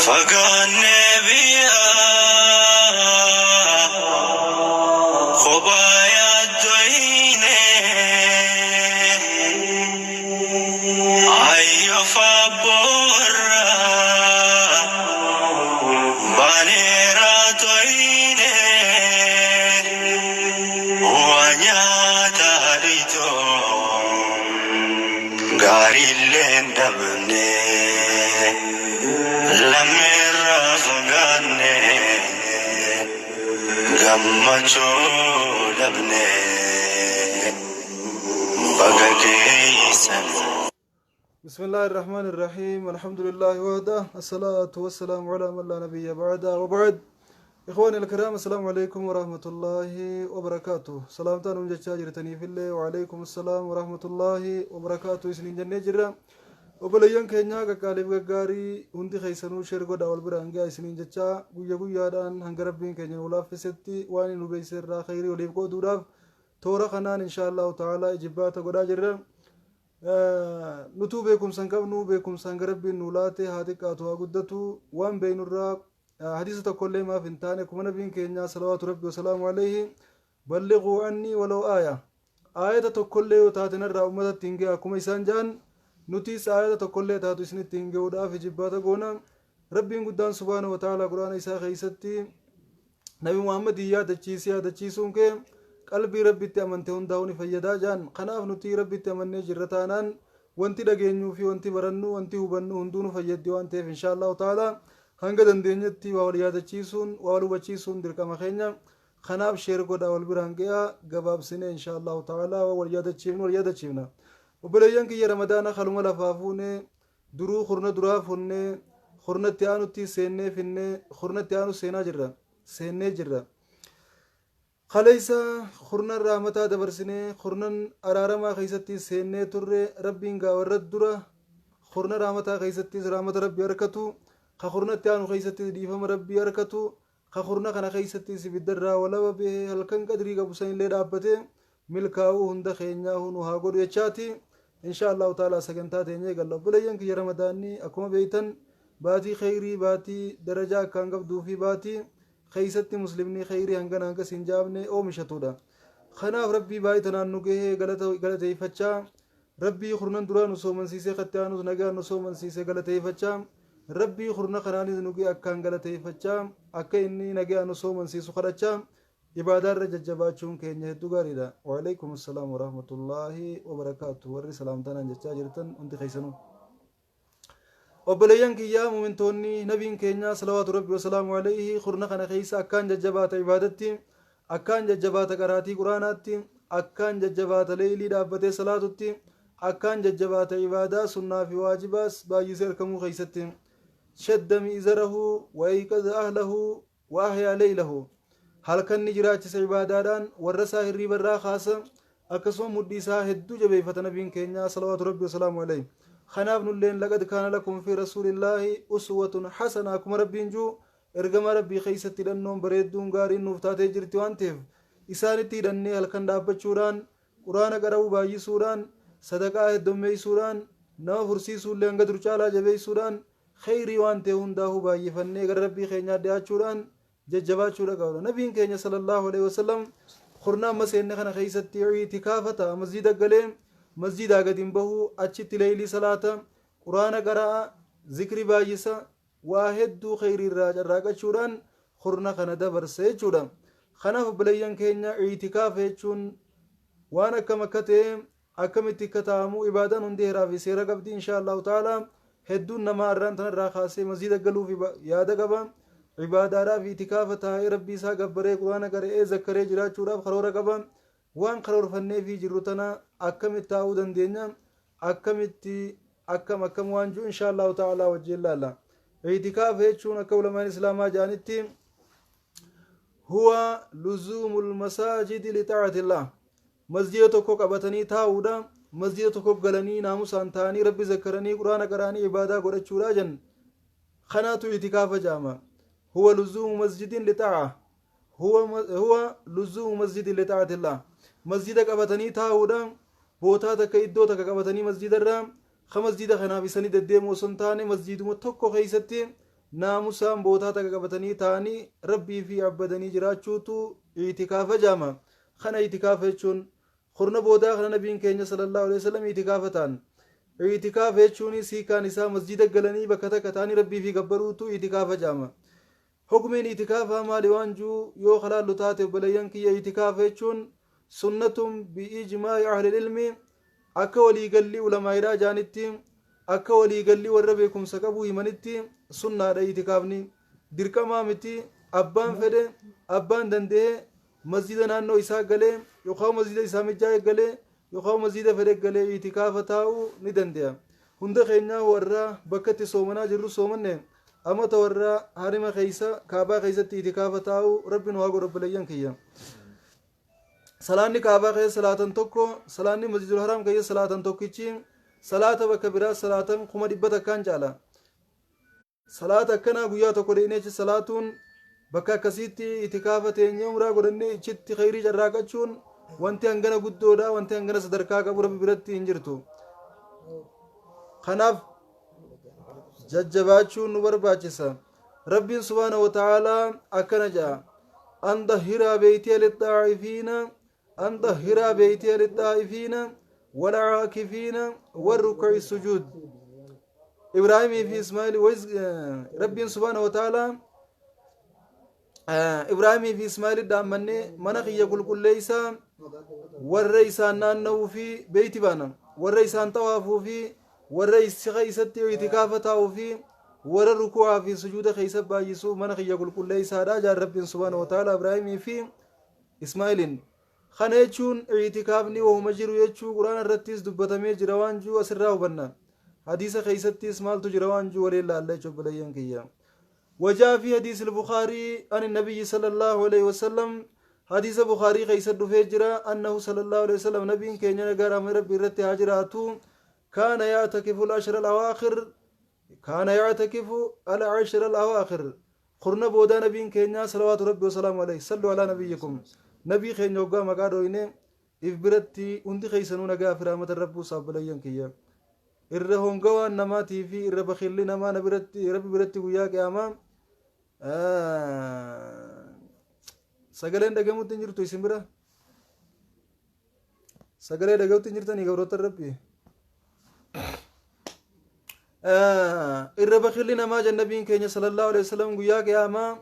Fagaannee biyyaa kophaa yaaddoyne ayyoof abboorra baaneera toyne waa nyaata dhiitoo gaariilleen dhabne lammiirraa fagaanne gammachuu dhabne baga geeysan. بسم الله الرحمن الرحيم الحمد لله وحده الصلاة والسلام على من لا نبي بعده وبعد إخواني الكرام السلام عليكم ورحمة الله وبركاته سلامتان جتشا جرتني في الله وعليكم السلام ورحمة الله وبركاته إسنين جنة جرا Obboleeyyan keenya qaqqaaliif gaggaarii hundi keessanuu share godhaa wal biraan gahaa isiniin jechaa guyya guyyaadhaan hanga Rabbiin keenya nu laaffisetti waan nu beeksise irraa khayrii waliif qooduudhaaf toora kanaan inshaa Allahu ta'ala ijibbaata godhaa jirra. Nutuu beekumsa hin qabnu beekumsa hanga Rabbiin nu laate haa xiqqaatu haa guddatu waan beeknurraa hadiisa tokkollee maaf hin taane akkuma nabiin keenya salawaatu rabbi wasalaamu alayhi Ballighuu annii walaw aaya. Aayata tokkollee yoo taate narraa ummatatti hin ga'a akkuma isaan ja'an nutiis aayata tokkollee taatu isinitti hin ga'uudhaaf ijibbaata goona. Rabbiin guddaan subhaanahu wa ta'aalaa qur'aana isaa keessatti Nabi Muhammadiin yaadachiisi yaadachiisuun kee qalbii Rabbitti amante hundaa'uu ni fayyadaa ja'an. Kanaaf nuti Rabbitti amannee jirra taanaan wanti dhageenyuu fi wanti barannu wanti hubannu hunduu nu fayyaddi waan ta'eef inshaa Allahu ta'aalaa hanga dandeenyetti waa wal yaadachiisuun waa wal hubachiisuun dirqama keenya. Kanaaf share godhaa wal biraan gayaa gabaabsinee inshaa Allahu ta'aalaa waan wal yaadachiifnu wal yaadachiifna. Obboleeyyan kiyya Ramadaana kaluma lafaa fuune duruu kurna duraa funne kurna itti aanutti seennee finne kurna itti aanu seenaa jirra seennee jirra. Kaleessa kurnan rahmataa dabarsinee kurnan araaramaa keessatti seennee turre Rabbiin gaa warra dura kurna rahmataa keessattis rahmata Rabbii harkatu ka kurna itti aanu keessattis dhiifama Rabbii harkatu Ka kurna kana keeysattis ibidda irraa walaba bahee halkan qadrii qabu sanillee dhaabbatee milkaa'uu hunda keenyaahuu nu haa godhu jechaati insha Allahu ta'ala sagantaa teenya eegalla. Obboleeyyan kiyya Ramadaanni akkuma beeytan baatii kheyrii baatii darajaa akkaan qabduu fi baatii keeysatti muslimni kheyrii hangana hangas hin ja'amne oomishatuudha. Kanaaf Rabbii baay'ee tanaan nu gahee galata galateeffachaa Rabbii kurnan duraa nu soomansiisee katti aanus nagaan nu soomansiise galateeffachaa Rabbii kurna kanaanis nu gahe akkaan galateeffachaa akka inni nagaan nu soomansiisu kadhachaa ibaadaa irra jajjabaachuun keenya hedduu gaariidha. Wa'alaikum assalaam warahmatullaahi wabarakaatu warri salaamtanaan jechaa jirtan hundi keessanuu. Obboleeyyan kiyyaa mumintoonni nabiin keenya salawaatu rabbi wasalaamu alayhi kurna kana keessa akkaan jajjabaata ibaadatti akkaan jajjabaata qaraatii quraanaatti akkaan jajjabaata leeylii dhaabbatee salaatutti akkaan jajjabaata ibaadaa sunnaa fi waajibaas baay'isee arkamuu keessatti shadda mi'zarahu wa ayqaza ahlahu Wa ahyaa leylahu, halkan ni jiraachisa ibaadaadhaan, warra isaa hirriiba irraa kaasa, akkasuma mudhii isaa hedduu jabeeffata nabiin keenya salawaatu rabbi wasalaamu alayhi. Kanaaf nulleen laqad kaana lakum fi rasuulillaahi uswatun hasana akkuma rabbiin jiru ergamaa rabbii keessatti hidhannoon bareedduun gaariin nuuf taatee jirti waan ta'eef isaanitti hidhannee halkan dhaabbachuudhaan quraana qara'uu baay'isuudhaan sadaqaa heddommeessuudhaan nama fursiisuullee hanga dur caalaa jabeessuudhaan Kheyrii waan ta'e hundaahuu baay'ifannee gara Rabbii keenyaa dhiyaachuudhaan jajjabaachuudha qabna. Nabiin keenya sallallahu alaihi wasallam kurna amma seenne kana keessatti i'tikaafa ta'a masjiida galee masjiidaa gadi hin bahu achitti leeylii salaata quraana qara'a zikri baay'isa waa hedduu kheyrii irraa carraaqachuudhaan kurna kana dabarsa jechuudha. Kanaaf obboleeyyan keenya i'tikaafa jechuun waan akkam akka ta'e Akkamitti akka taa'amu ibaadaan hundi heeraa fi seera qabdi inshaa Allahu ta'ala hedduun namaa arraan tanarraa kaasee masjiida galuuf yaada qaba ibaadaadhaaf itikaafa taa'ee rabbii isaa gabbaree quraana qara'ee zakkaree jiraachuudhaaf karoora qaba waan karoorfannee fi jirru tana akkamitti taa'uu dandeenya akkamitti akkam akkam waan jiru inshaa Allahu ta'ala wajjin laalla itikaafa jechuun akka ulamaan islaamaa jedhanitti huwa luzuumul masaajidi li xaa'atillah Masjiida tokko qabatanii taa'uudha, masjiida tokko galanii naamusaan taa'anii Rabbi zakkaranii quraana qara'anii ibaadaa godhachuudha jan. Kanaatu itikaafa jedhama. Huwa luzuumu masjidin li xaa'a. Huwa luzuumu masjidin li xaa'atillah. Masjida qabatanii taa'uudha. Bootaa takka, iddoo takka qabatanii masjidarraa ka masjida kanaaf isanii deddeemu osoo hin taane, masjiduma tokko keessatti naamusaan bootaa takka qabatanii taa'anii Rabbii fi abbadanii jiraachuutu itikaafa jaama. Kana itikaafa jechuun kurna boodaa kana nabiin keenya sallallahu alaihi wasallam itikaafa ta'an. Itikaafa jechuun siikaan isaa masjida galanii bakka takka ta'anii Rabbii fi gabbaruutu itikaafa jaama. Hukumiin itikaafaa maali waan juu yoo kalaallu taate, obboleeyyan kiyya, itikaafa jechuun sunnatun bi'ijmaa'i ahlil ilmi, akka waliigalli ulamaa'idhaa jaanitti, akka waliigalli warra beekumsa qabu himanitti sunnaadha. Itikaafni dirqamaa miti. Abbaan fedhe, abbaan danda'e masjida naannoo isaa galee yookaan masjida isaa mijaa'e galee yookaan masjida fedhe galee itikaafa taa'uu ni danda'a. Hunda keenyaa warra bakka itti soomanaa jirru soomanne, amata warra harima keessa Kaabaa keessatti itikaafa taa'uu Rabbi nu haa godhu. Obboleeyyan kiyya, salaanni Kaabaa keessa salaatan tokko, salaanni Masjidul Haram keessa salaatan tokkichi salaata bakka biraa salaatan 100,000 caala. Salaata akkanaa guyyaa tokko deemnee achi salaatuun, bakka akkasiitti itikaafa teenyee umraa godhannee ichitti khayrii carraaqachuun wanti hangana guddoodha, wanti hangana sadarkaa qabu Rabbi biratti hin jirtu. Kanaaf jajjabaachuun nu barbaachisa. Rabbiin subhaana wa ta'aalaa akkana jedha: an dahhiraa beeytiya lixxaa'ifiina, an dahhiraa beeytiya lixxaa'ifiina walcaakifiina warrukuci sujuud. Ibraahimii fi Ismaa'il, Rabbiin subhaana wa ta'aalaa Ibraahimii fi Ismaa'il dhaammannee mana kiyya qulqulleeysaa warra isaan naanna'uu fi beeyti baana, warra isaan xawaafuu fi warra isa isatti itikaafa taa'uu fi warra ruku'aa fi sujuuda keessa baay'isuu mana kiyya qulqulleeysaadha jaan Rabbiin subhaana wa ta'aalaa Ibraahimii fi Ismaa'iliin. Kana jechuun itikaafni wahuma jiru jechuu Quraana irrattis dubbatamee jira waan jiru asirraa hubanna. Hadiisa keessattis maaltu jira waan jiru waliin laalla jechuun, obboleeyyan kiyya. وجاء في حديث البخاري عن النبي صلى الله عليه وسلم، حديث بخاري كيس دفه أنه صلى الله عليه وسلم، نبي كينيا نغار ربي رتي هاجراتو، كان يعتكف العشر الأواخر، كان يعتكف العشر الأواخر. خرنا بودا نبي كينيا صلوات ربي وسلامه عليه. صلوا على نبيكم. نبي كينيا وقا مقادو إنه if biratti hundi keessanuu nagaa fi rahmata Rabbuu saabbalayyan kiyya. Irra hongawaan namaatii fi irra bakilli namaa na biratti, Rabbi biratti guyyaa qiyaamaa. Sagaleen dhagamutti hin jirtu isin bira? Sagalee dhagamutti hin jirtanii, gabroota Rabbi? Irra bakilli namaa jannabiin keenya sallallahu alaihi wasallam guyyaa qiyaamaa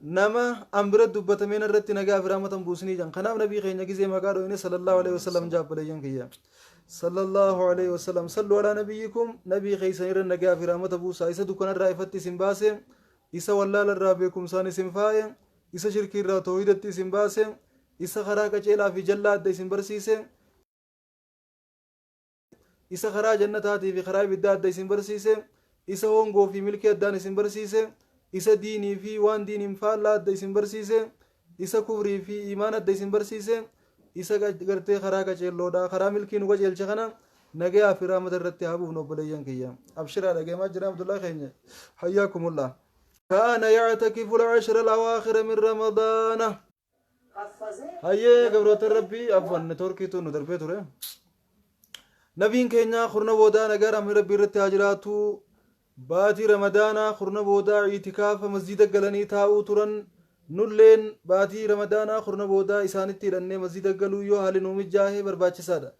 nama an bira dubbatameen irratti nagaa fi rahmatan buusnii jan. Kanaaf nabii keenya gizee maqaa dhoyne sallallahu alaihi wasallam jaabbalayyan kiyya. Sallallahu alaihi wasallam. Sallu alaa nabiyyikum. Nabii keessan irra nagaa fi rahmata buusaa. Isa dukkanarraa ifatti isin baase, isa wallaalarraa beekumsaan isin faaye, isa shirkii irraa toohidatti isin baase, isa karaa qaceelaa fi jallaa adda isin barsiise, isa karaa jannataatii fi karaa ibiddaa adda isin barsiise, isa hongoo fi milkii addaan isin barsiise, isa diinii fi waan diiniin faallaa adda isin barsiise, isa kufrii fi imaan adda isin barsiise, isa gartee karaa qaceelloodha, karaa milkii nu qajeelche kana nagayaa fi rahmata irratti haa buufnu. Obboleeyyan kiyya, abshiraa, dhagayamaa jira. Abdullaa keenya, hayyaakumullah. كان يعتكف العشر الأواخر من رمضان. Hayyee gabroota Rabbii, afwan, networkiitu nu darbee ture. Nabiin keenya kurna boodaa nagaa rahmni Rabbii irratti haa jiraatu, baatii Ramadaanaa kurna boodaa itikaafa masjida galanii taa'uu turan. Nulleen baatii Ramadaanaa kurna boodaa isaanitti hidhannee masjida galuu yoo haalli nuu mijaa'e barbaachisaadha.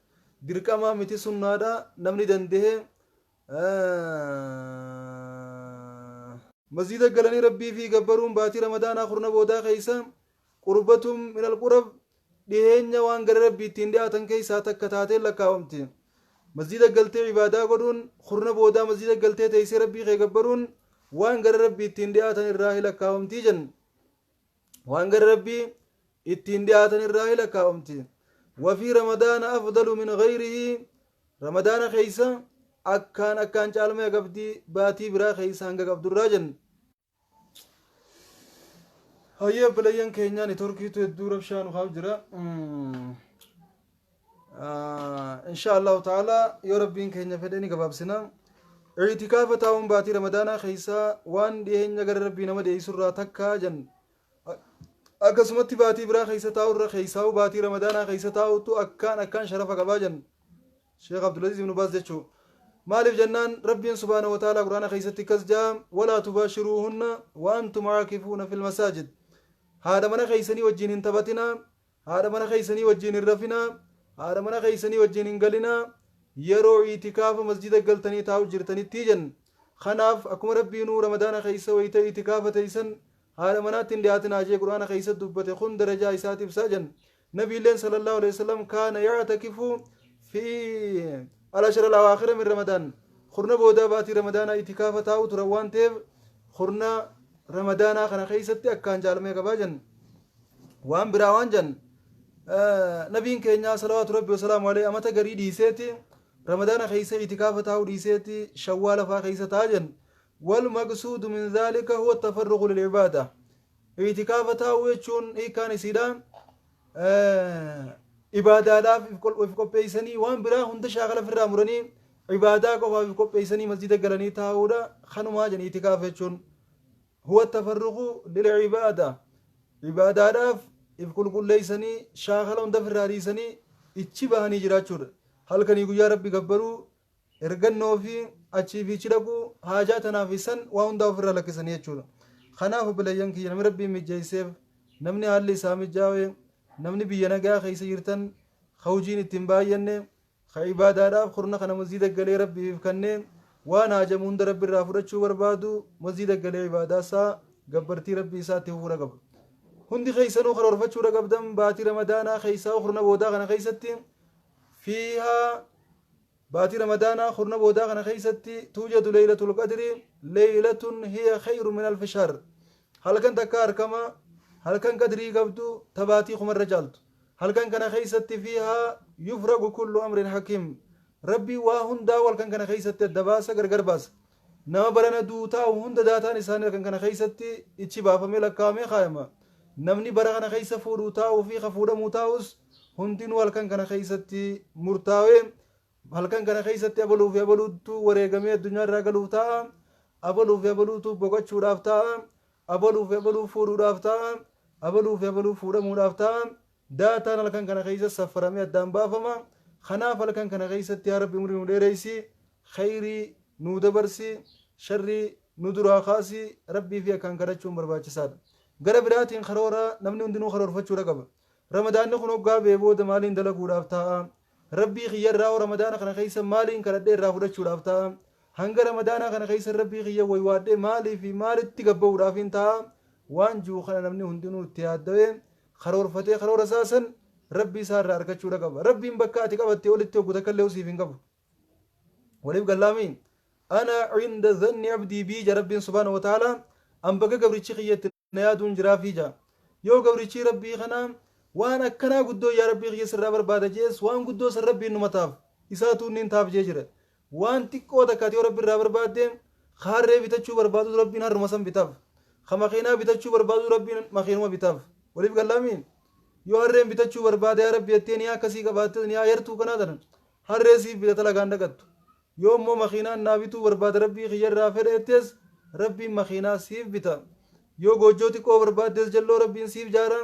Dirqamaa miti, sunnaadha. Namni danda'e masjida galanii Rabbii fi gabbaruun baatii Ramadaanaa kurna boodaa keessa qurbatun minal qurab, dhiheenya waan gara Rabbii ittiin dhiyaatan keessaa takka taatee lakkaawamti. Masjida galtee ibaadaa godhuun, kurna boodaa masjida galtee teessee Rabbii kee gabbaruun waan gara Rabbii ittiin dhiyaatan irraa hi lakkaawamtii jenna. Waan gara Rabbii ittiin dhiyaatan irraa hi lakkaawamti. وفي رمضان أفضل من غيره. Ramadaana keessa akkaan akkaan caalmee qabdi baatii biraa keessa hanga qabdurraa jenna. Hayyee obboleeyyan keenyaa, networkiitu hedduu rabshaa nu kaaf jira. Insha Allahu ta'ala yoo Rabbiin keenya fedhe ni gabaabsina. Itikaafa taa'uun baatii Ramadaanaa keessaa waan dhiyeenya gara Rabbii nama dhiyeessurraa takkaa jenna. Akkasumatti baatii biraa keessa taa'u irra keessaa'u baatii Ramadaanaa keessa taa'utu akkaan akkaan sharafa qabaa jenna. Sheekh Abdulaziz ibn Baaz jechuu. Maaliif jennaan Rabbiin subhaanahu wa ta'aalaa Qur'aana keessatti akkas ja'a walaa tubaashiruuhunna wa antum caakifuuna fil masaajid. Haadha mana keessanii wajjin hin taphatinaa, haadha mana keessanii wajjin hin rafinaa, haadha mana keessanii wajjin hin galinaa, yeroo itikaafa masjida galtanii taa'u jirtanitti jenna. Kanaaf akkuma Rabbiinuu Ramadaana keessa wayita itikaafa teessan haadha manaatti hin dhiyaatinaa jee Qur'aana keessa dubbate kun darajaa isaati ibsaa jenna. Nabiilleen sallallahu alaihi wasallam kaana yactakifu fi al-ashra al-awaakhira min Ramadaan. Kurna boodaa baatii Ramadaanaa itikaafa taa'u turan waan ta'eef kurna Ramadaanaa kana keessatti akkaan caalmee qabaa jenna. Waan biraa waan jenna. Nabiin keenya salawaatu rabbi wasalaamu alayhi amata garii dhiiseeti Ramadaana keessa itikaafa taa'u dhiiseeti Shawwaala fa'aa keessa taa'a jenna. Wal maqsuudu min dhaalika huwa tafarruqu lil ibaada. Itikaafa taa'u jechuun hiikkaan isiidha. Ibaadaadhaaf if qopheessanii waan biraa hunda shaakala ofirraa muranii ibaadaa qofaaf if qopheessanii masjida galanii taa'uudha. Kanumaa jedhan itikaafa jechuun. Huwa tafarruqu lil ibaada. Ibaadaadhaaf if qulqulleessanii shaakala hunda ofirraa dhiisanii ichi bahanii jiraachuudha. Halkanii guyyaa Rabbi gabbaruu ergannoo fi achii fi ichi dhaquu haajaa tanaaf isan waa hundaa ofirraa lakkisanii jechuudha. Kanaaf obboleeyyan kiyya namni Rabbiin mijjeesseef namni haalli isaa mijjaawe namni biyya nagaa keessa jirtan ka hojiin ittiin baay'anne ka ibaadaadhaaf kurna kana masjida galee Rabbiif kennee waan haajamu hunda Rabbi irraa fudhachuu barbaadu masjida galee ibaadaa isaa gabbartii Rabbii isaa itti fufuudha qaba. Hundi keessanuu karoorfachuudha qabdan baatii Ramadaanaa keessaa kurna boodaa kana keessatti fiihaa baatii Ramadaanaa kurna boodaa kana keessatti tuujadu leeylatul qadri leeylatun hiya khayru min alfi shahr. Halkan takka harkama halkan qadrii qabdu tabaatii kumarra caaltu. Halkan kana keessatti fiihaa yufraqu kullu amrin hakiim. Rabbii waa hundaa halkan kana keessatti adda baasa gargar baasa. Nama barana duutaa'u hunda daataan isaanii halkan kana keessatti ichi baafamee lakkaa'amee kaayama. Namni bara kana keessa fuudhuu taa'uu fi ka fuudhamuu taa'us hundinuu halkan kana keessatti murtaawee halkan kana keessatti abaluu fi abaluutu wareegamee addunyaa irraa galuuf taa'a. Abaluu fi abaluutu boqochuudhaaf taa'a. Abaluu fi abaluu fuudhuudhaaf taa'a. Abaluu fi abaluu fuudhamuudhaaf taa'a. Daataan halkan kana keessa saffaramee addaan baafama. Kanaaf halkan kana keessatti yaa Rabbi umurii nu dheeressi, khayrii nu dabarsi, sharrii nu duraa kaasi, Rabbii fi akkaan kadhachuun barbaachisaadha. Gara biraatiin karoora namni hundinuu karoorfachuudha qaba. Ramadaanni kun hoggaa ba'ee booda maaliin dalaguudhaaf taa'a? Rabbii kiyya irraa Ramadaana kana keessa maaliin kadhadhee irraa fudhachuudhaaf taa'a? Hanga Ramadaana kana keessa Rabbii kiyya waywaadhee maalii fi maalitti gabba'uudhaaf hin taa'a? Waan jiru kana namni hundinuu itti yaaddawee karoorfatee karoora isaa san Rabbii isaa irraa argachuudha qaba. Rabbiin bakka ati qabatte olitti hoggu takka illee siif hin qabu. Waliif gallaamiin. Ana cinda dhanni abdii bii ja Rabbiin subhaanahu wa ta'aalaa an bakka gabrichi kiyyatti na yaaduun jiraafii ja. Yoo gabrichi Rabbii kana waan akkanaa guddoo yaa Rabbii kiyya sirraa barbaada jees waan guddoo san Rabbiin numa taaf isaatu inni taaf jee jira. Waan xiqqoo takkaati yoo Rabbi irraa barbaadde harree bitachuu barbaadu Rabbiin harruma san bitaaf. Ka makiinaa bitachuu barbaadu Rabbiin makiinuma bitaaf. Waliif gallaamiin. Yoo harreen bitachuu barbaade yaa Rabbi jettee niyaa akkasii qabaatte niyaa yartuu kanaa tanan harree siif bitata lagaan dhaqattu. Yoo immoo makiinaan naa bituu barbaada Rabbii kiyya irraa fedha jettees Rabbiin makiinaa siif bita. Yoo goojjoo xiqqoo barbaaddes jalloo Rabbiin siif jaara.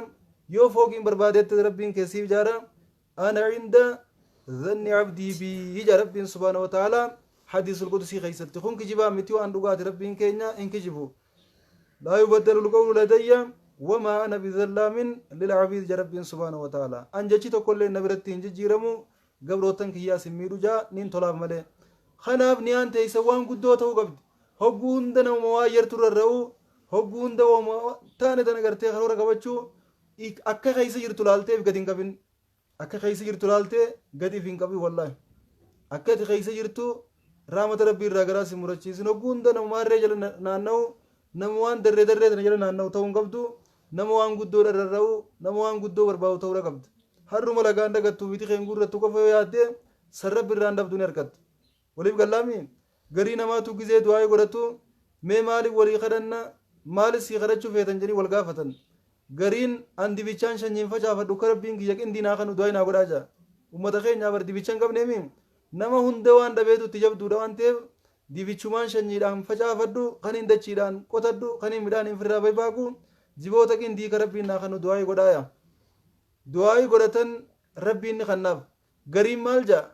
Yoo fooqiin barbaadettis Rabbiin kee siif jaara. Ana cinda dhanni abdii bii ja Rabbiin subhaanahu wa ta'aalaa hadiisul qudusii keessatti kun kijibaa miti waan dhugaati Rabbiin keenya hin kijibu. Laa yubaddalu alqawlu ladayya wamaa ana bidhallaamin lil abiid ja Rabbiin subhaanahu wa ta'aalaa. An jechi tokkollee na biratti hin jijjiiramu gabrootan kiyyaas hin miidhu jaa nin tolaaf malee. Kanaaf niyaan teessa waan guddoo ta'uu qabdi. Hogguu hunda namuma waa yartu rarra'u, hogguu hunda waanuma taane tana gartee karoora qabachuu akka keessa jirtu laalteef gadi hin qabin. Akka keessa jirtu laaltee gadi hin qabin wallaahi. Akka ati keessa jirtu raamata Rabbii irraa garaa si murachiisin. Hogguu hunda namuma harree jala naanna'u, nama waan darree darree tana jala naanna'u ta'uu hin qabdu. Nama waan guddoo rarra'u, nama waan guddoo barbaadu ta'uu qabda. Harruma lagaan dagattuu biti keen guurrattu qofa yoo yaadde san Rabbi irraan dhabdu ni argatta. Waliif gallaami garii namaatu gizee du'aa'ii godhatu mee maaliif walii kadhanna maaliif sii kadhachuu feetan jedhanii wal gaafatan. Gariin an dibichaan shanyiin facaafadhu akka Rabbiin kiyya qindii naa kanu du'aa'ii naa godhaa jaa. Uummata keenyaa bar dibicha hin qabneemi nama hunda waan dhabeetu itti jabduudha waan ta'eef dibichumaan shanyiidhaan facaafadhu kan hin dachiidhaan qotadhu kan hin midhaan hin firraa baybaaku Jiboota qindii ka Rabbiin naa kannu du'aayii godhaaya. Du'aayii godhatan Rabbiin ni kannaaf. Gariin maal ja'a?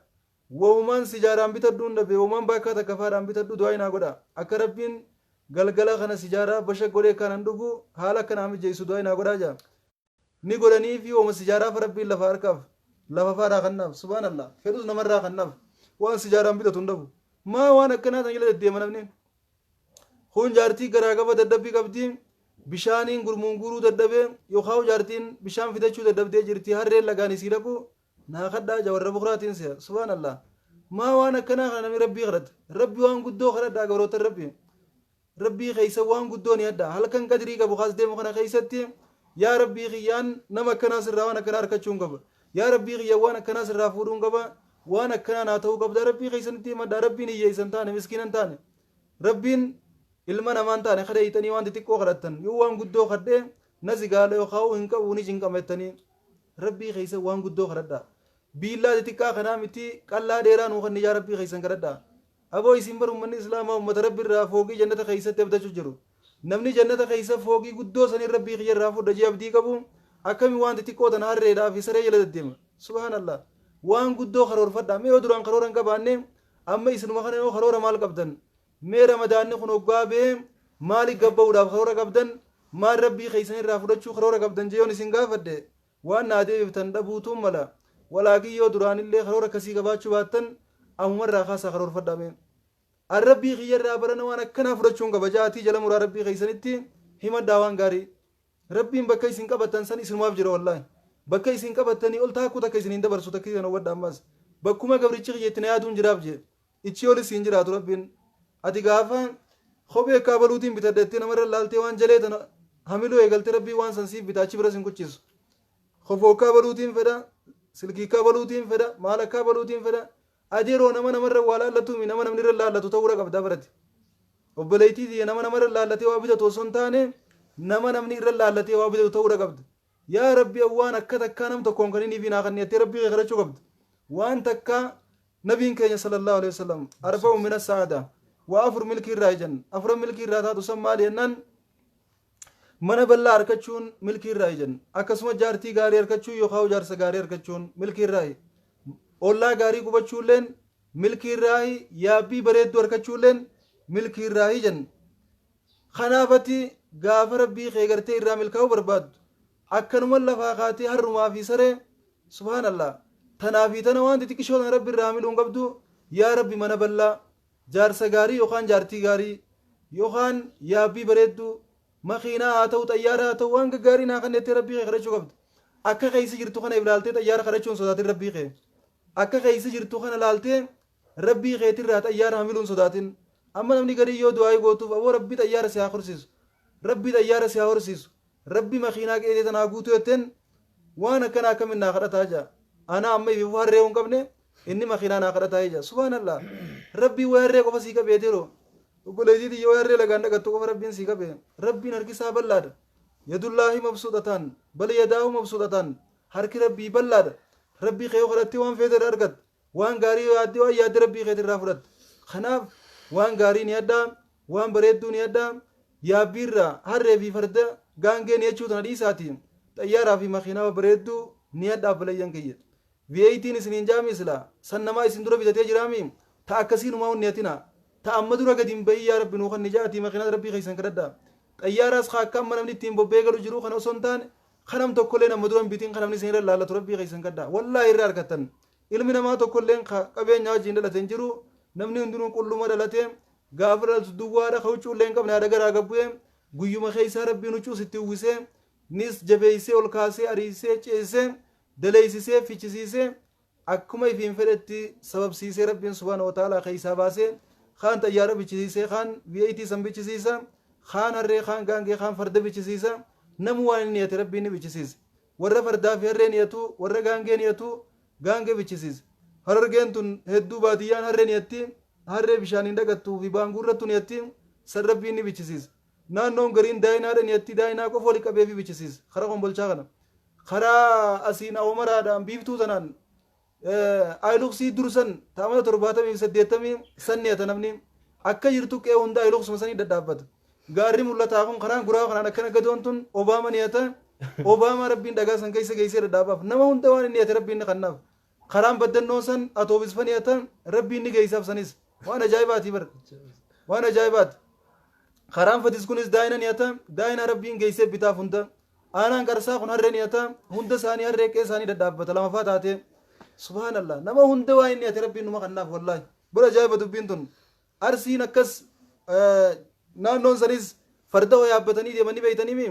Wahumaan sijaaraan bitadhuun dhabe, wahumaan baakkaa takka faadhaan bitadhu du'aayii naa godha. Akka Rabbiin galgala kana sijaaraa bashaq godhee akkaan dhugu haala akka naa mijeessu du'aayii naa godhaa ja'a. Ni godhaniifi wama sijaaraa fa Rabbiin lafa harkaaf lafa faadhaa kannaaf. Subhaanallah. Fedhus namarraa kannaaf. Waan sijaaraan bitatu hin dhabu. Maa waan akkanaa tan jala deddeema namni? Kun jaartii garaa qaba dadhabbii qabdi. Bishaaniin gurmuun guuruu dadhabee yookaan jaartiin bishaan fidachuu dadhabdee jirti, harreen lagaan isii dhaqu naa kadhaa ja warra bukraatiin si'a. Subhaanallah. Maa waan akkanaa kana namni Rabbii kadhata? Rabbi waan guddoo kadhadhaa, gabroota Rabbii. Rabbii keessa waan guddoo ni adda. Halkan qadrii qabu kaas deemu kana keessatti, yaa Rabbii kiyyaan nama akkanaa sirraa waan akkanaa argachuun qaba. Yaa Rabbii kiyya, waan akkanaa sirraa fuudhuun qaba. Waan akkanaa naa ta'uu qabda. Rabbii keessanitti himadhaa. Rabbiin hiyyeessan taane, miskiinan taane. Rabbiin ilma namaan taane kada hiixanii waan xixiqqoo kadhattan. Yoo waan guddoo kadhee na zigaala yookaan hin qabu ni cinqama jettanii. Rabbii keessa waan guddoo kadhadhaa. Biillaa xixiqqaa kanaa miti, qallaa dheeraa nuu kan yaa Rabbii keessan kadhadhaa. Aboo, isin bar uummanni Islaamaa uummata Rabbi irraa foogii jannata keessatti abdachuu jiru. Namni jannata keessa foogii guddoo sanii Rabbii kiyya irraa fudha jee abdii qabu akkami waan xixiqqoo tana harreedhaa fi saree jala deddeema? Subhaanallah. Waan guddoo karoorfadhaa. Mee yoo duraan karoora hin qabaanne, amma isinuma kana yoo karoora maal qabdan? Mee Ramadaanni kun hoggaa ba'ee maali gabba'uudhaaf karoora qabdan? Maal Rabbii keessan irraa fudhachuu karoora qabdan jee yoon isin gaafadhe, waan naa deebiftan dhabuutuun mala. Walaakin yoo duraanillee karoora akkasii qabaachuu baattan, ammumarraa kaasaa karoorfadhaa mee. An Rabbii kiyyarraa barana waan akkanaa fudhachuun qaba ja'atii jala muraa Rabbii keessanitti himadhaa waan gaarii. Rabbiin bakka isin qabattan san isinumaaf jira wallaahi. Bakka isin qabattanii ol taakkuu takka isin hin dabarsu, takka isin hubadha ammas. Bakkuma gabrichi kiyya itti na yaaduun jiraaf jee. Ichi olis hin jiraatu Rabbiin. Ati gaafa kophee akka abaluutiin bitadha jettee namarra laaltee waan jalee tana hamiluu eegalte, Rabbiin waan san siif bita, achi biras hin kuchisu. Kofoo akka abaluutiin fedha, silkii akka abaluutiin fedha, maal akka abaluutiin fedha. Ati yeroo nama namarra waa laallatuumi nama namni irra laallatu ta'uudha qabda barate. Obboleettii tiyya, nama namarra laallatee waa bitatu osoo hin taane, nama namni irra laallatee waa bitatu ta'uudha qabda. Yaa Rabbi, waan akka takkaa nam tokkoon kan inni fi naa kan jettee Rabbii kee kadhachuu qabda. Waan takkaa nabiin keenya sallallahu alaihi wasallam arba'u mina sa'ada, waa afur milkii irraa ijaan afuran milkii irraa taatu san maali jennaan, mana bal'aa argachuun milkii irraa ijaan, akkasuma jaartii gaarii argachuun yookaan jaarsa gaarii argachuun milkii irraa, ollaa gaarii qubachuulleen milkii irraa, yaabbii bareedduu argachuulleen milkii irraa ijaan. Kanaafati gaafa Rabbii kee gartee irraa milkaa'uu barbaaddu, akkanuma lafaa kaatee harrumaa fi saree, subhaanallah, tanaa fi tana waan xixiqqishoo tana Rabbi irraa hamiluun qabdu. Yaa Rabbi, mana bal'aa, jaarsa gaarii yookaan jaartii gaarii yookaan yaabbii bareedduu, makiinaa haa ta'u, xayyaara haa ta'u, waan gaggaarii naa kan jettee Rabbii kee kadhachuu qabdu. Akka keessa jirtu kana ilaaltee xayyaara kadhachuun sodaatin. Rabbii kee akka keessa jirtu kana laaltee Rabbii keetirraa xayyaara hamiluun sodaatin. Amma namni garii yoo du'aa gootuuf, aboo Rabbi xayyaara si haa horsiisu, Rabbi xayyaara si haa horsiisu, Rabbi makiinaa qeetee tanaa guutuu jetteen, waan akkana akkamin naa kadhataa jaa. Ana amma ififu harree hin qabne, inni makiinaa naa kadhataa jaa. Subhaanallah. Rabbii way harree qofa sii qabee yeroo obboleettii tiyya, way harree lagaan dhaqattu qofa Rabbiin sii qabee? Rabbiin harkisaa bal'aadha. Yadullaahi mabsuuxataan bal yadaahu mabsuuxataan, harki Rabbii bal'aadha. Rabbii kee yoo kadhattee waan feete irraa argatta. Waan gaarii yoo yaadde, waan yaadde Rabbii keetii irraa fudhatta. Kanaaf waan gaarii ni addaa, waan bareedduu ni addaa. Yaabbiirraa harree fi farda gaangee ni jechuu tana dhiisaati xayyaaraa fi makiinaa bareedduu ni addaa. Obboleeyyan kiyya, V8 isiniin jaami sila san namaa isin dura bitatee jiraami. Ta akkasii numaa hunni hatina, ta amma dura gadi hin bahii, yaa Rabbi nuu kan ni ja'atii makiinaa Rabbii keessan kadhadhaa. Xayyaaraas kaa akka amma namni ittiin bobba'ee galu jiru kana osoo hin taane, kanam tokkollee amma dura hin bitin, kan namni isin irra laallatu Rabbii keessan kadhaa. Wallaahi irra argattan. Ilmi namaa tokkolleen ka qabeenya wajjin dhalate hin jiru. Namni hundinuu qulluma dhalate. Gaafa dhalatu duwwaadha, ka huccuullee hin qabne haadha garaa gabbu'e. Guyyuma keessaa Rabbiin huccuu sitti uwwisee, nis jabeessee, ol kaasee, ariisee, ceesisee, daleessisee, fichisiisee, akkuma ifiin fedhetti sababsiisee, Rabbiin subhaana wa ta'aalaa keessaa baasee, kaan xayyaara bichisiisee, kaan V8 san bichisiisa, kaan harree, kaan gaangee, kaan farda bichisiisa. Namu waan inni niyate Rabbiin ni bichisiisa. Warra fardaa fi harree niyatu, warra gaangee niyatu gaangee bichisiisa. Harargeen tun hedduu baadiyyaan harree niyatti, harree bishaaniin dhaqattuu fi baanguurrattu niyatti, san Rabbiin ni bichisiisa. Naannoon gariin daayinaadha niyatti, daayinaa qofa wali qabee fi bichisiisa. Karaa Kombolchaa kana, karaa asiin awamaraadhaan biiftuu tanaan ayiluksii dursan taamata 70 fi 80 san niyata. Namni akka jirtu qe'ee hunda ayiluksuma sanii dhadhaabbata. Gaarri mul'ataa kun karaan guraa kanaan akkana gadoon tun Obaama niyata. Obaamaa Rabbiin dhagaa san keessa geessee dhadhaabaaf. Nama hunda waan inni niyate Rabbiin ni kannaaf. Karaan baddannoo san atoobisfa niyata, Rabbiin ni geessaaf sanis. Waan ajaa'ibaati bar. Waan ajaa'ibaati. Karaan fadis kunis daa'ina niyata, daa'ina Rabbiin geessee bitaaf hunda. Aanaan qarsaa kun harree niyata, hunda isaanii harree qe'ee isaanii dhadhaabbata lamafaa taatee. Subhaanallah. Nama hunda waan inni niyate Rabbiin numa kannaaf wallaahi. Bira ajaa'iba dubbiin tun. Arsiin akkas naannoon sanis farda waa yaabbatanii deemanii beeytanii mi?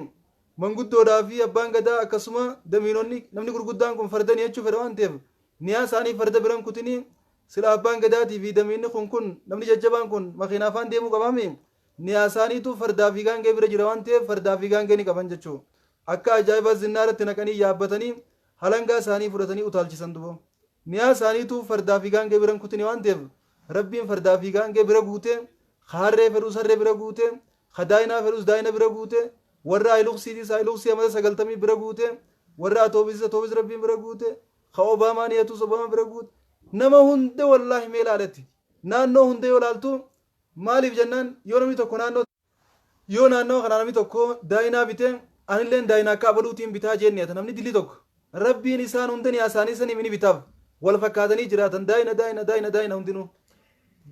Manguddoodhaa fi abbaan gadaa akkasuma damiinonni namni gurguddaan kun farda niyachuu fedha waan ta'eef niyaa isaanii farda biran kutinii sila abbaan gadaatii fi damiinni kun kun namni jajjabaan kun makiinaa afaan deemuu qabaami niyaa isaaniitu fardaa fi gaangee bira jira waan ta'eef fardaa fi gaangee ni qaban jechuu akka ajaa'ibaa zinnaaratti naqanii yaabbatanii halangaa isaanii fudhatanii utaalchisan dubo niyaa isaaniitu fardaa fi gaangee biran kutini waan ta'eef Rabbiin fardaa fi gaangee bira guute, ka harree fedhus harree bira guute, ka daayinaa fedhus daayina bira guute, warra hayiluksiitis hayiluksii amata 90 bira guute, warra atoobisis atoobis Rabbiin bira guute, ka Obaamaa niyatus Obaamaa bira guute. Nama hunda wallaahi mee ilaaletti. Naannoo hunda yoo ilaaltu maaliif jennaan yoo namni tokko naannoo yoo naannawa kanaa namni tokko daayinaa bite anilleen daayinaa akka abaluutiin bitaa jeen niyata namni dilli tokko Rabbiin isaan hunda niyaa isaanii saniif ni bitaaf. Wal fakkaatanii jiraatan daayina daayina daayina daayina hundinuu.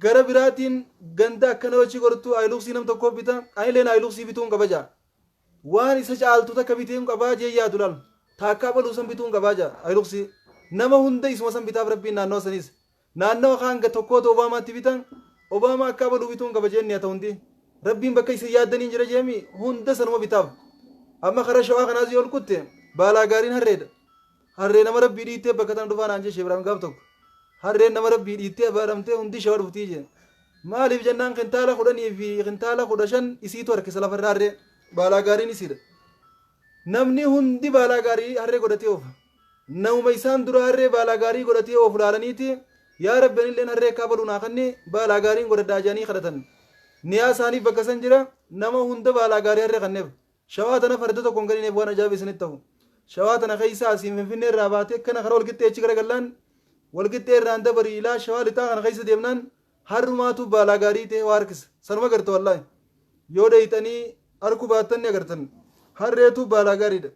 Gara biraatiin ganda akkana yoo achi gortu ayiluksii nam tokkoo bita anilleen ayiluksii bituun qaba jaa. Waan isa caaltu takka bituun qabaa jee yaadu laal. Taakka abaluu san bituun qabaa jaa ayiluksii. Nama hunda isuma san bitaaf Rabbiin naannawa saniis. Naannawa kaan ga tokkootu Obaamaatti bitan, Obaamaa akka abaluu bituun qaba jeen niyata hundi. Rabbiin bakka isin yaaddaniin jira jeemi hunda sanuma bitaaf. Amma karaa shawaa kanaas yoo ol kutte baalaa gaariin harreedha. Harree nama Rabbii dhiittee bakka tana dhufaa naan jee Sheeh Ibraahim gaaf tokko. Harreen nama Rabbii dhiittee abaaramtee hundi shawa dhuftii jee. Maaliif jennaan kintaala 10 fi kintaala 15 isiitu harkisa lafarra harree. Baalaa gaariin isiidha. Namni hundi baalaa gaarii harree godhatee oofa. Namuma isaan dura harree baalaa gaarii godhatee oofu laalaniiti, Yaa Rabbi anilleen harree akka abaluu naa kanni, baalaa gaariin godhadhaa jedhanii kadhatan. Niyaa isaaniif bakka san jira, nama hunda baalaa gaarii harree kanneef. Shawaa tana farda tokko hin kennineef waan ajaa'iba isinitti ta'u. Shawaa tana keessa asiin Finfinnee irraa baatee akkana karaa Walqixxee achi garagallaan, Walqixxee irraan dabarii ilaa Shawaa lixaa kana keessa deemnaan harrumaatu baalaa gaarii ta'e waa harkisa. Sanuma garta wallaahi. Yoo dheeyxanii arkuu baattan ni agartan. Harreetu baalaa gaariidha.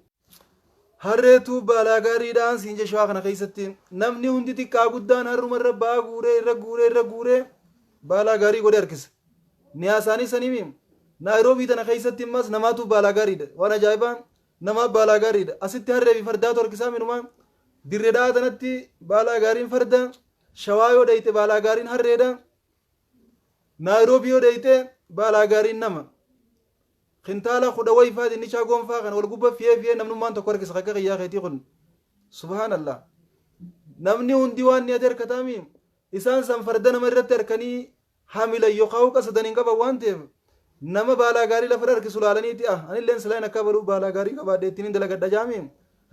Harreetu baalaa gaariidhaan siin jee shawaa kana keessatti namni hundi xiqqaa guddaan harruma irra ba'aa guuree irra guuree irra guuree baalaa gaarii godhee harkisa. Niyaa isaanii saniimi. Naayiroobii tana keessatti immas namaatu baalaa gaariidha. Waan ajaa'ibaa namaa baalaa gaariidha. Asitti harree fi fardaatu harkisaa minumaa. Dirree dha'aa tanatti baalaa gaariin farda. Shawaa yoo dhayxe baalaa gaariin harreedha. Naayiroobii yoo dhayxe baalaa gaariin nama. Kintaala kudha wayifaa dinnichaa gonfaa kana wal gubba fiyee fiyee namnummaan tokko harkisa akka kiyyaa keetii kun. Subhaanallah. Namni hundi waan niyate harkataami. Isaan san farda nama irratti harkanii hamilan yookaan qasadan hin qaban waan ta'eef nama baalaa gaarii lafa harkisu laalaniiti ah anilleen silaa akka baluu baalaa gaarii qabaadhe ittiin hin dalagadha jaami.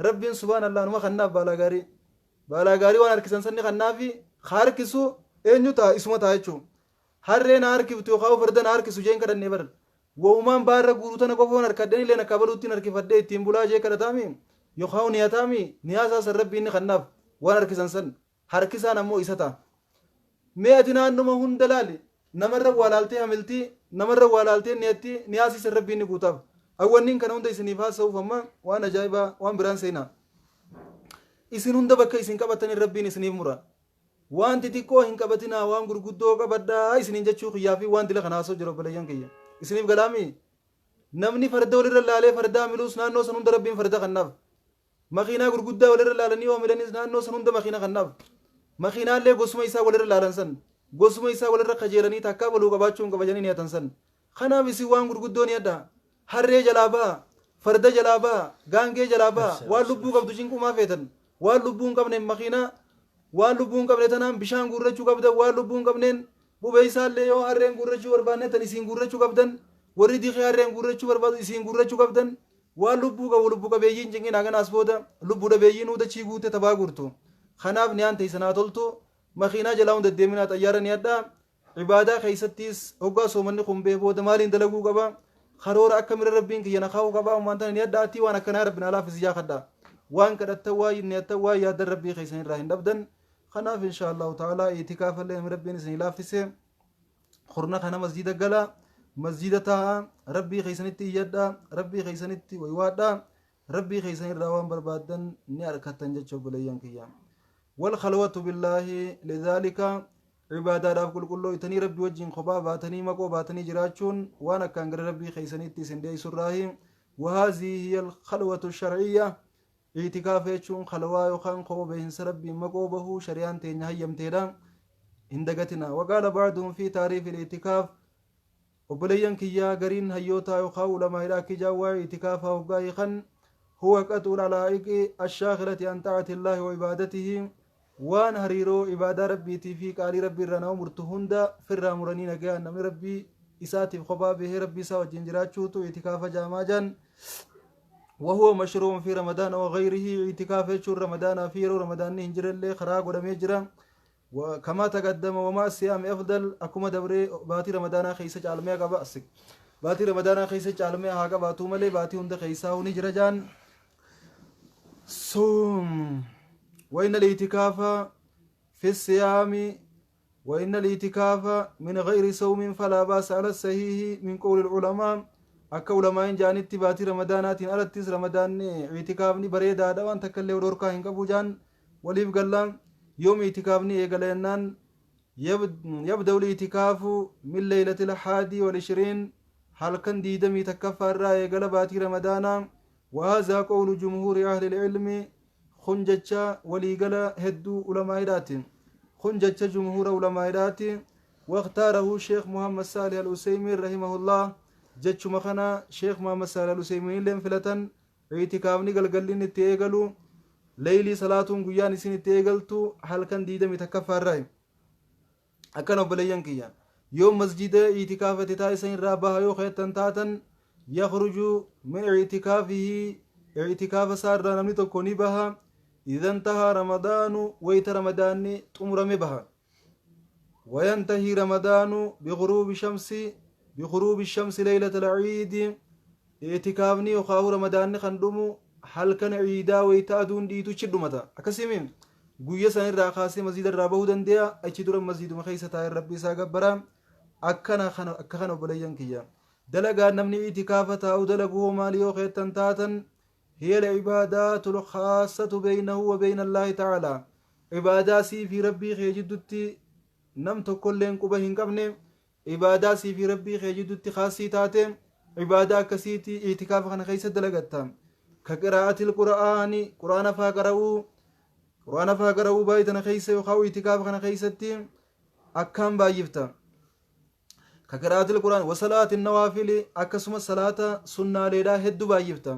Rabbiin subhaanallah numa kannaaf baalaa gaarii. Baalaa gaarii waan harkisan sanni kannaafi harkisu eenyu ta'a isuma ta'a jechuudha. Harree na harkiftu yookaan farda na harkisu jeen kadhannee bar. Wa'umaan ba'aa irra guuru tana qofa yoon harkadhe anilleen akka abaluuttiin harkifadhee ittiin bulaa jee kadhataami yookaan niyataami niyaa isaa san Rabbiin ni kannaaf waan harkisan san harkisaan ammoo isa ta'a. Mee ati naannuma hunda laali namarra waa laaltee hamiltii namarra waa laaltee niyatti niyaa isii san Rabbiin ni guutaaf. Awwanniin kana hunda isiniif haasa'uuf amma waan ajaa'ibaa waan biraan seenaa. Isin hunda bakka isin qabataniin Rabbiin isiniif mura. Waan xixiqqoo hin qabatinaa waan gurguddoo qabadhaa isiniin jechuu kiyyaa fi waan dila kana haasa'u jira obboleeyyan kiyya. Isiniif galaami? Namni farda walirra laalee fardaa miluus naannoo san hunda Rabbiin farda kannaaf. Makiinaa gurguddaa walirra laalanii yoo milanis naannoo san hunda makiina kannaaf. Makiinaallee gosuma isaa walirra laalan san gosuma isaa walirra kajeelanii takkaa baluu qabaachuu hin qabajanii niyatan san. Kanaaf isin waan gurguddoo niyadhaa. Harree jalaa baha, farda jalaa baha, gaangee jalaa baha, waan lubbuu qabdu cinqumaa feetan. Waan lubbuu hin qabneen makiinaa, waan lubbuu hin qabne tanaan bishaan guurrachuu qabdan, waan lubbuu hin qabneen bubeessaallee yoo harreen guurrachuu barbaanne tan isiin guurrachuu qabdan, warri dikee harreen guurrachuu barbaadu isiin guurrachuu qabdan, waan lubbuu qabu lubbu qabeeyyiin cinqinaa kanaas booda lubbu dhabeeyyiin dachii guute tabaa guurtu. Kanaaf niyaan teessan haa toltu, makiinaa jalaa hunda deeminaa xayyaara niyadhaa. Ibaadaa keessattis hoggaa soomanni kun ba'e booda maaliin dalaguu qaba? Karoora akkamirra Rabbiin kiyya na kaa'uu qaba? Ammaan tana niyadhaatii waan akkanaa Rabbi naa laaffisi jaa kadhaa. Waan kadhattan waan niyattan waan yaaddan Rabbii keessan irraa hin dhabdan. Kanaaf insha Allahu ta'ala itikaafallee namni Rabbiin isinii laaffise kurna kana masjiida gala. Masjida taa'a, Rabbii keeysanitti iyyadhaa, Rabbii keeysanitti waywaadhaa, Rabbii keeysan irraa waan barbaaddan ni arkattan jecha obboleeyyan kiyya. Wal khalwatu billaahi lidhaalika ibaadaadhaaf qulqullooytanii Rabbi wajjiin kophaa baatanii maqoo baatanii jiraachuun waan akkaan gara Rabbii keeysaniitti isin dhiyeessurraahi. Wahaazii hiya al-khalwatu shar'iyya. I'tikaafa jechuun khalwaa yookaan kopha bahinsa Rabbiin maqoo bahuu shari'aan teenya hayyamteedha. Hin dagatinaa. Waqaala ba'duhum fi taariifi al-i'tikaaf. Obboleeyyan kiyya gariin hayyootaa yookaan ulamaa'idha akki ja'an waa'ee i'tikaafaa hoggaa hiikan huwa qaxuul alaa'iqi ashaakilati an xaa'ati Allaahi wa ibaadatihi waan hariiroo ibaadaa Rabbiitii fi qaalii Rabbii irraa nama murtu hunda firraa muranii nagayaan namni Rabbii isaatiif kophaa bahee Rabbii isaa wajjin jiraachuutu i'tikaafa ja'amaa ja'an. وهو مشروع في رمضان وغيره اعتكاف jechuun ramadaanaa fi yeroo ramadaanni hin jirrellee karaa godhamee jira. Kamaa taqaddama wamaa siyaami afdal akkuma dabree baatii ramadaanaa keessa caalmee qaba baatii ramadaanaa keessa caalmee haa qabaatuu malee baatii hunda keessaa ni jira jaan. Sum وإن الاعتكاف في الصيام وإن الاعتكاف من غير صوم فلا بأس على الصحيح من قول العلماء akka ulamaa'in jaanitti baatii ramadaanaatiin alattis ramadaanni i'tikaafni bareedaadha waan takka illee dhorkaa hin qabu jaan waliif gallaan. Yoom i'tikaafni eegala jennaan yabda'u al-i'tikaafu min leeylati al-haadii wal-ishriin halkan 21ffaa irraa eegala baatii ramadaanaa. وهذا قول جمهور أهل العلم kun jecha waliigala hedduu ulamaa'iidhaati, kun jecha jumhuura ulamaa'iidhaati. واختاره شيخ محمد صالح الأسيمين رحمه الله jechuma kana sheekh Muhammad Saalih al-Useymiin illeen filatan. I'tikaafni galgalli inni itti eegalu leeylii salaatuun guyyaan isin itti eegaltu halkan 21ffaa irraa. Akkana obboleeyyan kiyya, yoo masjida i'tikaafate taasisan irraa baha yoo keettan taatan yakhruju min i'tikaafihi i'tikaafa isaa irraa namni tokko ni baha idha intahaa ramadaanu wayta ramadaanni xumurame baha. وينتهي رمضان بغروب شمس بغروب الشمس ليلة العيد اعتكافني يخاو رمضان خندمو halkan ciidaa wayita aduun dhiitu achi dhumata. Akkasii guyya san irraa kaasee masjida irraa bahuu danda'a. Achi dura masjiduma keessa taa'ee Rabbi isaa gabbara. Akkana kana akka kana obboleeyyan kiyya, dalagaa namni itikaafa taa'u dalagu hoo maali yoo keettan taatan hiya al-ibaadaatu al-khaassatu baynahu wa bayna Allaahi ta'aalaa ibaadaa sii fi Rabbii kee jiddutti nam tokkolleen quba hin qabne, ibaadaa sii fi Rabbii kee jiddutti khaassii taate, ibaadaa akkasiiti i'tikaafa kana keessa dalagatta. Ka qiraa'atil qur'aani qur'aana faa qara'uu, qur'aana faa qara'uu baay'ee tana keessa yookaan i'tikaafa kana keessatti akkaan baay'ifta. Ka qiraa'atil qur'aan wa salaatin nawaafili akkasumas salaata sunnaaleedhaa hedduu baay'ifta.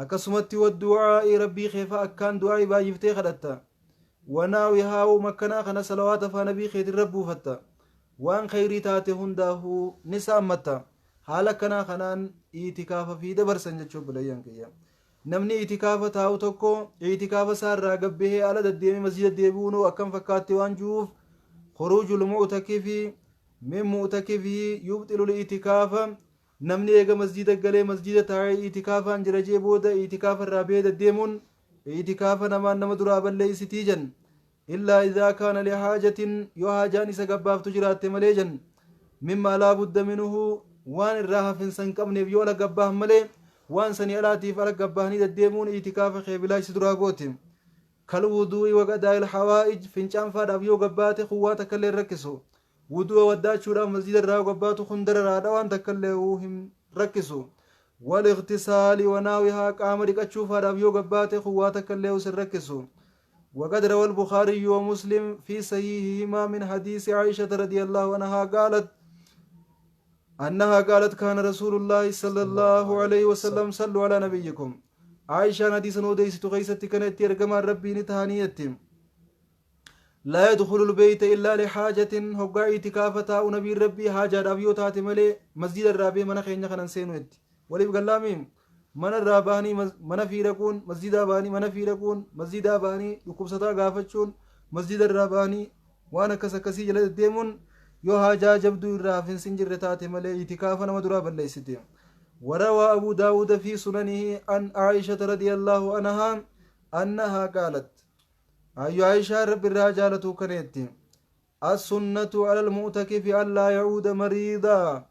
Akkasumatti wa du'aa'ii Rabbii kee faa akkaan du'aa'ii baay'iftee kadhatta. Wanaawihaa makkanaa kana salawaata faa nabii keetirra buufatta. Waan khayrii taate hundaahuu ni saammatta. Haala akkanaa kanaan i'tikaafa fi dabarsan jechuu obboleeyyan kiyya. Namni i'tikaafa taa'u tokko i'tikaafa isaa irraa gabbahee ala deddeemee masjida deebi'uun akkam fakkaatti waan jiruuf khuruujul mu'takifi min mu'takifihi yubxilu i'tikaafa namni eega masjida galee masjida taa'ee i'tikaafaan jira jee booda i'tikaafa irraa bahee deddeemuun i'tikaafa namaan nama duraa balleeysitii jan. Illaa idhaa kaana lihaajatin yoo haajaan isa gabbaaftu jiraatte malee jan. Mimmaa laa budda minhu waan irraa hafinsa hin qabneef yoo ala gabbaahan malee waan sanii alaatiif ala gabbahanii deddeemuun i'tikaafa kee bilaash si duraa gooti. Kal wuduu'i wa qadaa'il hawaa'ij fincaan faadhaaf yoo gabbaate kun waa takka illee hin rakkisu. Wudu'a waddaachuudhaaf masjida irraa yoo gabbaatu kun dararaadha waan takka illee hin rakkisu. Wal ightisaali wa naawihaa qaama dhiqachuu faadhaaf yoo gabbaate kun waa takka illee sin rakkisu. وقد روى البخاري ومسلم في صحيحهما من حديث عائشة رضي الله عنها قالت أنها قالت كان رسول الله صلى الله عليه وسلم صلوا على نبيكم عائشة حديث نوديست غيست كانت يرجم ربي نتهانيت لا يدخل البيت إلا لحاجة هقا اعتكافتا نبي ربي حاجة أبيو تاتي ملي مسجد الرابي من خينيا خنان سينوت ولي بقلامين mana irraa bahanii mana fi dhaquun masjidaa bahanii mana fi dhaquun masjidaa bahanii dhukkubsataa gaafachuun masjida irraa bahanii waan akkas akkasii jala deddeemuun yoo haajaa jabduu irraa hafinsi hin jirre taate malee itikaafa nama duraa balleessite. وروى أبو داود في سننه عن عائشة رضي الله عنها أنها قالت أي عائشة رب الرجالة كنت السنة على المعتكف ألا يعود مريضا.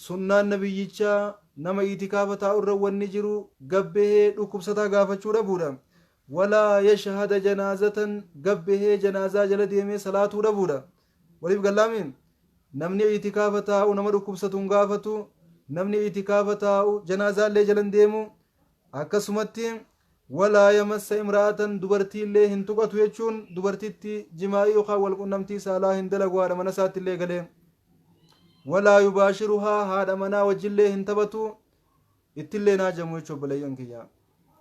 Sunnaan nabiyyichaa nama itikaafa taa'u irra wanni jiru gabbehee dhukkubsataa gaafachuu dhabuudha. Walaa yashhada janaazatan, gabbehee janaazaa jala deemee salaatuu dhabuudha. Waliif gallaami? Namni itikaafa taa'u nama dhukkubsatu hin gaafatu. Namni itikaafa taa'u janaazaallee jala hin deemu. Akkasumatti walaa yamassa imra'atan, dubartiillee hin tuqatu jechuun dubartitti jimaa'ii yookaan walqunnamtii saalaa hin dalagu haadha mana isaatti illee galee. Walaa yubaashiruhaa, haadha manaa wajjillee hin taphatu, ittillee naajamu jechuun obboleeyyan kiyya.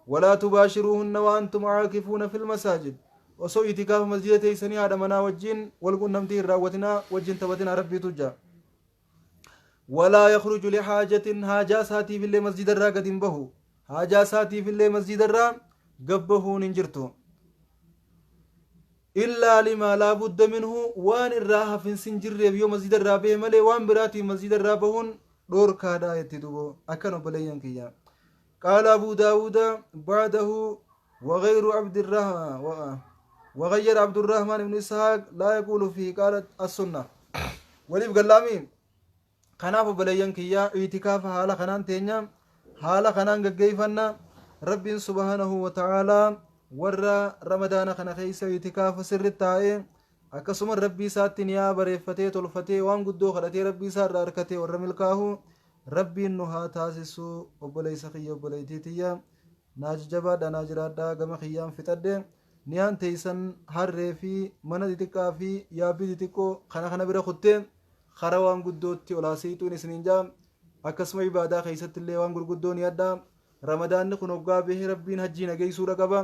Walaa tubaashiruuhunna wa antum caakifuuna fil masaajid, osoo itikaafa masjida teessanii haadha manaa wajjin walqunnamtii hin raawwatinaa, wajjin taphatinaa Rabbiitu jaa. Walaa yakhruju lihaajatin, haajaa isaatiif illee masjida irraa gad hin bahu, haajaa isaatiif illee masjida irraa gad bahuun hin jirtu. Illaa limaa laa budda minhu, waan irraa hafinsi hin jirreef yoo masjida irraa bahe malee waan biraatiin masjida irraa bahuun dhoorkaadha jetti dubo. Akkan obboleeyyan kiyya. Qaala Abuu Daawuda ba'dahu وغير عبد الرحمن وغير عبد الرحمن بن إسحاق لا يقول فيه قالت السنة. وليف قلامي kanaaf obboleeyyan kiyya, itikaafa haala kanaan teenya, haala kanaan gaggeeffanna. Rabbiin subhaanahu wa ta'aalaa warra Ramadaana kana keessa itikaafa sirri taa'ee akkasuma Rabbii isaatti niyaa bareeffatee tolfatee waan guddoo kadhatee Rabbii isaa irraa harkatee warra milkaahu Rabbiin nu haa taasisu. Obboleessa kiyya, obboleettii tiyya, naa jajjabaadha, naa jiraadha. Gama kiyyaan fixadhe. Niyaan teessan harree fi mana xixiqqaa fi yaabbii xixiqqoo kana kana bira kuttee kara waan guddootti ol haasiixuun isiniin jaa. Akkasuma ibaadaa keessatti illee waan gurguddoo ni addaa. Ramadaanni kun hoggaa bahee Rabbiin hajjii nageessuudha qaba.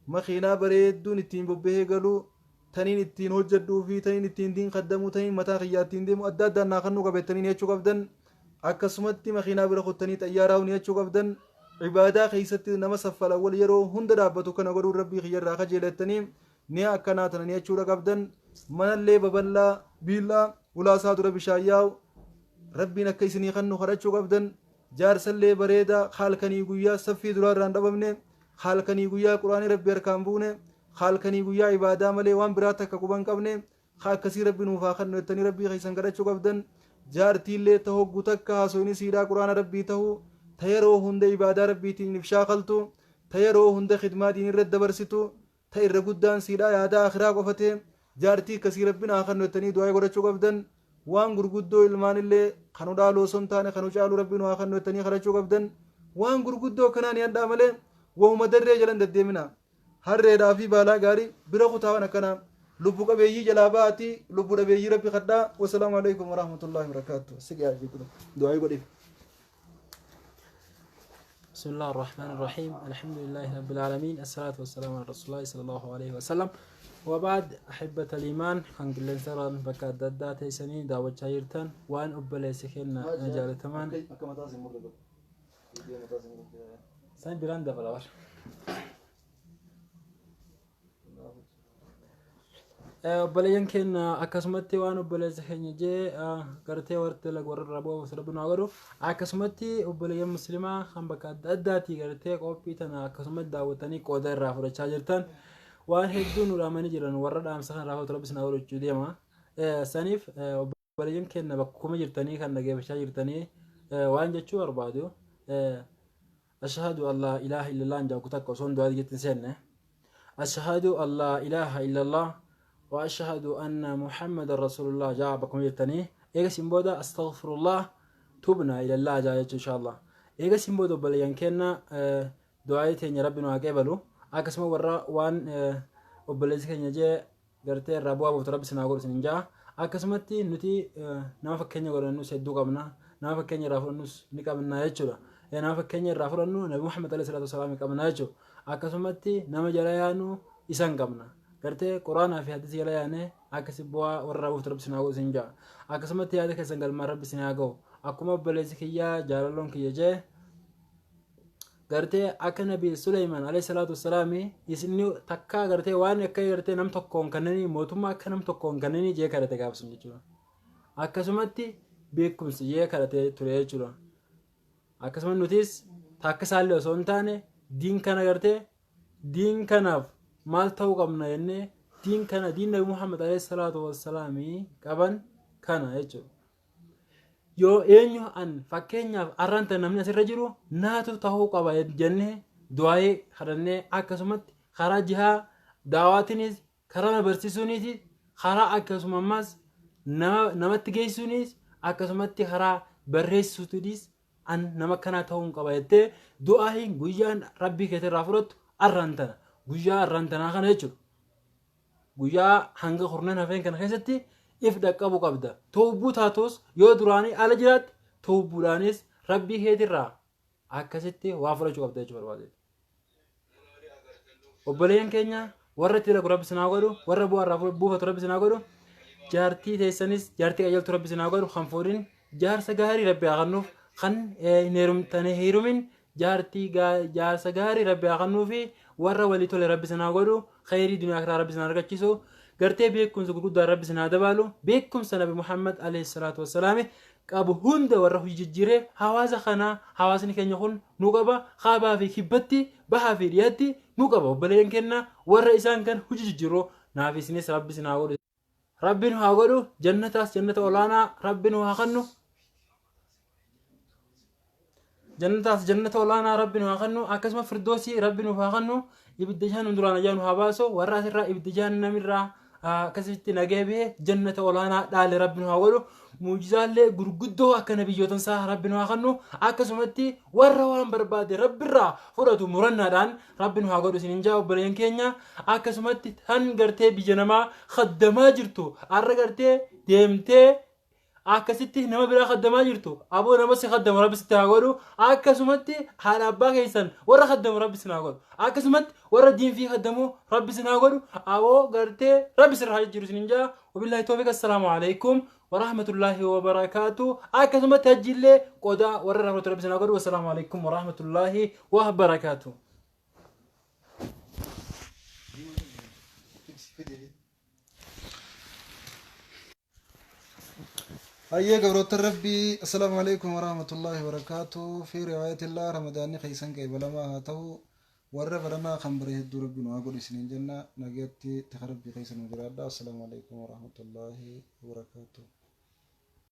Makiinaa bareedduun ittiin bobbahee galu, taniin ittiin hojjedhuu fi taniin ittiin diin kaddamuu, taniin mataa kiyyaa ittiin deemu adda addaan naa kannuu qabeettanii ni jechuu qabdan. Akkasumatti makiinaa bira kuttanii xayyaaraa ni jechuu qabdan. Ibaadaa keessatti nama saffala wal yeroo hunda dhaabbatu kana godhuun Rabbii kiyya irraa kajeelettanii ni akkanaa tana ni jechuudha qabdan. Manallee babal'aa biillaa ulaasaa dura bishaan yaa'u Rabbiin akka isinii kannu kadhachuu qabdan. Jaarsallee bareedaa halkanii guyyaa saffii duraa irraa hin dhabamne, halkanii guyyaa Quraanii Rabbi harkaan buune, halkanii guyyaa ibaadaa malee waan biraa takka quba hin qabne ka akkasii Rabbi nuuf haa kennu jettanii Rabbii keessan kadhachuu qabdan. Jaartiillee ta hoggu takka haasoyni siidhaa Quraana Rabbii ta'u, ta yeroo hunda ibaadaa Rabbiitiin if shaakaltu, ta yeroo hunda khidmaa diinii irratti dabarsitu, ta irra guddaan siidhaa yaadaa akhiraa qofate, jaartii akkasii Rabbiin haa kennu jettanii du'aa godhachuu qabdan. Waan gurguddoo ilmaanillee kanu dhaalu osoo hin taane kanu caalu Rabbiin haa kennu jettanii kadhachuu qabdan. Waan gurguddoo akkanaa ni hadhaa malee wahuma darree jalan deddeemina. Harreedhaa fi baalaa gaarii bira kutaawan akkanaa lubbu qabeeyyii jalaa ba'atii lubbu dhabeeyyii Rabbi kadhaa. Wasalaamu alaikum warahmatullahi wabarakaatu. Siqi du'aa godhiif. بسم الله الرحمن الرحيم، الحمد لله رب العالمين، الصلاة والسلام على رسول الله صلى الله عليه وسلم، وبعد. أحبة الإيمان kan qilleensarraan bakka adda addaa teessanii daawwachaa jirtan, waan obboleessi keenya jaalatamaan Akka mataa sin murre godhu. Mataa sin murre. Isaan biraan dabala bar. Obboleeyyan keenya, akkasumatti waan obboleessa keenya jee gartee warri dalagu warra irraa bu'aa Rabbi nu haa godhu. Akkasumatti obboleeyyan muslimaa kan bakka adda addaatii gartee qophii tana akkasumatti daawwatanii qooda irraa fudhachaa jirtan, waan hedduu nu dhaamanii jiran. Warra dhaamsa kana raawwatu Rabbi isin haa godhu jechuu deema. Saniif obboleeyyan keenya bakkuma jirtanii kan dhageeffachaa jirtanii waan jechuu barbaadu, ashhadu an laa ilaaha illallah hin takka osoo hin du'aa jettin seenne, ashhadu an laa ilaaha illallah wa ashhadu anna Muhammadan rasulullah jaa bakkuma jirtanii. Eegasin booda astaghfirullah, tubna ilallah jaa jechuu inshallah. Eegasin booda obboleeyyan keenya, du'aayii teenya Rabbi nu haa qeebalu. Akkasuma warra waan obboleessi keenya jee gartee irraa bu'aa buuftu Rabbi sinaa godhu sinin jaa. Akkasumatti nuti nama fakkeenya godhannus hedduu qabna, nama fakkeenya irraa fudhannus ni qabna jechuudha. Nama fakkeenya irraa fudhannu Nabi Muhammad alayhi salaatu wasalaam qabna jechuudha. Akkasumatti nama jala yaanu isan qabna, gartee Quraanaa fi hadiisa jala yaane akkasi bu'aa warra irraa buuftu Rabbi sinaa godhu sin jaa. Akkasumatti yaada keessan galmaan Rabbi sin haa ga'u. Akkuma obboleessi kiyyaa jaalalloon kiyya jee gartee akka Nabi Suleyman alayhi salaatu wassalaami isinni takkaa gartee waan akka gartee nam tokkoon kannanii mootummaa akka nam tokkoon kannanii jee kadhate gaafsun jechuudha. Akkasumatti beekumsi jee kadhate ture jechuudha. Akkasuma nutis takka isaallee osoo hin taane diin kana gartee diin kanaaf maal ta'uu qabna jennee diin kana diin Nabi Muhammad alayhi salaatu wassalaami qaban kana jechuudha. Yoo eenyu an fakkeenyaaf arraan tan namni asirra jiru naatu tahuu qaba jennee du'aayee kadhannee, akkasumatti karaa jihaa daawaatiinis, karaa nama barsiisuunis, karaa akkasuma ammas namatti geessuunis, akkasumatti karaa barreessuutis an nama akkanaa ta'uu qaba jettee du'aayin guyyaan rabbii keetirraa fudhattu arraan tana, guyyaa arraan tanaa kana jechuudha. Guyyaa hanga kurnan hafeen kana keessatti if dhaqqabuu qabda. Toobbuu taatus yoo duraanii ala jiraatte toobbuudhaanis rabbii keetirraa akkasitti waa fudhachuu qabda jechuu barbaade. Obboleeyyan keenya, warra itti dalagu rabbi sinaa godhu, warra bu'aa irraa buufatu rabbi sinaa godhu, jaartii teessanis jaartii qajeeltu rabbi sinaa godhu, kan fuudhin jaarsa gaarii rabbi haa kennuuf, kan hin heerumtane heerumin jaartii jaarsa gaarii rabbi haa kennuufi, warra walii tole rabbi sinaa godhu, khayrii duniyaa akiraa rabbi sinaa argachiisu, gartee beekumsa gurguddaa rabbi sinaa dabaalu, beekumsa nabi Muhammad alayhi salaatu wassalaami qabu hunda warra hojii jijjiiree hawaasa kana, hawaasni keenya kun nu qaba, kaabaa fi kibbatti, bahaa fi dhiyaatti nu qaba. Obboleeyyan keenya, warra isaan kan hojii jijjiiru naaf isinis rabbi sinaa godhu. Rabbi nu haa godhu, jannataas jannata olaanaa rabbi nu haa kennu. Jannataas jannata olaanaa rabbi nu haa kennu, akkasuma firdoosii rabbi nuuf haa kennu, ibidda jahannam duraan ajaa nu haa baasu, warra asirraa ibidda jahannamirraa akkasitti nagee bahee jannata olaanaa dhaale rabbi nu haa godhu, muujizaallee gurguddoo akka nabiyyootan isaa rabbi nu haa kennu, akkasumatti warra waan barbaade rabbirraa fudhatu murannaadhaan rabbi nu haa godhu isinin jaa. Obboleeyyan keenya, akkasumatti tan gartee biyya namaa khaddamaa jirtu, har'a gartee deemtee akkasitti nama biraa khaddamaa jirtu, aboo nama si khaddamu rabbi sitti haa godhu. Akkasumatti haadha abbaa keessan warra khaddamu rabbi sin haa godhu, akkasumatti warra diinfii khaddamu rabbi sin haa godhu, aboo gartee rabbi sirra haa jijjiiru isinin jaa. Wabillahi tawfiq, assalaamu alaikum warahmatullaahi wabarakaatu. Akkasumatti hajjiillee qodaa warra irraa fudhatu rabbi sin haa godhu. Wassalaamu alaikum warahmatullaahi wabarakaatu. Hayyee gabroottan rabbii, assalaamu alaikum warahmatullaahi wabarakaatu. Fi riwaayatillah, ramadaanni keessan qeebalamaa haa ta'u, warra baranaa kan bare hedduu rabbi nu haa godhu isiniin jenna. Nagayatti tika rabbii keessa nu jiraadha. Assalaamu alaikum warahmatullaahi wabarakaatu.